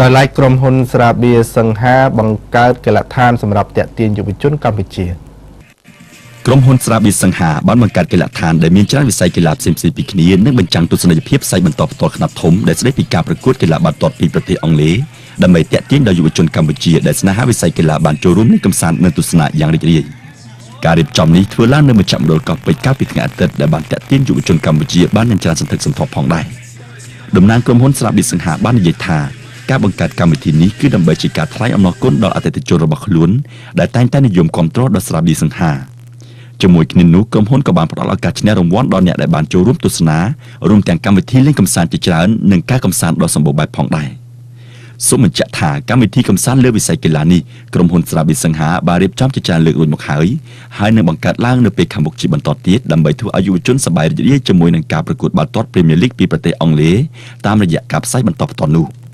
ដោយឡែកក្រុមហ៊ុនស្រាបៀរសង្ហាបង្កើតកីឡដ្ឋានសម្រាប់ទាក់ទាញយុវជនកម្ពុជា ក្រុមហ៊ុនស្រាបៀរសង្ហាបានបង្កើតកីឡដ្ឋានដែលមានច្រើនវិស័យកីឡាផ្សេងៗពីគ្នានិងបញ្ចាំងទស្សនីយភាពផ្សាយបន្តផ្ទាល់ខ្នាតធំដែលស្ដីពីការប្រកួតកីឡាបាល់ទាត់ពីប្រទេសអង់គ្លេសដើម្បីទាក់ទាញដល់យុវជនកម្ពុជាដែលស្នេហាវិស័យកីឡាបានចូលរួមលេងកម្សាន្តនិងទស្សនាយ៉ាងរីករាយការរៀបចំនេះធ្វើឡើងនៅមជ្ឈមណ្ឌលកោះពេជ្រកាលពីថ្ងៃអាទិត្យដែលបានទាក់ទាញយុវជនកម្ពុជាបានយ៉ាងច្រើនសន្ធឹកសន្ធាប់ផងដែរតំណាងក្រុមហ៊ុនស្រាបៀរសង្ហាបាននិយាយថាការបង្កើតកម្មវិធីនេះគឺដើម្បីជាការថ្លែងអំណរគុណដល់អតិថិជនរបស់ខ្លួនដែលតែងតែនិយមគាំទ្រដល់ស្រាបៀរសង្ហាជាមួយគ្នានោះក្រុមហ៊ុនក៏បានផ្ដល់ឱកាសឈ្នះរង្វាន់ដល់អ្នកដែលបានចូលរួមទស្សនារួមទាំងកម្មវិធីលេងកម្សាន្តជាច្រើននិងការកម្សាន្តដ៏សម្បូរបែបផងដែរសូមបញ្ជាក់ថាកម្មវិធីកម្សាន្តលើវិស័យកីឡានេះក្រុមហ៊ុនស្រាបៀរសង្ហាបានរៀបចំជាច្រើនលើករួចមកហើយហើយនឹងបង្កើតឡើងនៅពេលខាងមុខជាបន្តទៀតដើម្បីធ្វើឲ្យយុវជនសប្បាយរីករាយជាមួយនឹងការប្រកួតបាល់ទាត់ Premier League ពីប្រទេសអង់គ្លេសតាមរយៈការផ្សាយបន្តផ្ទាល់នោះ។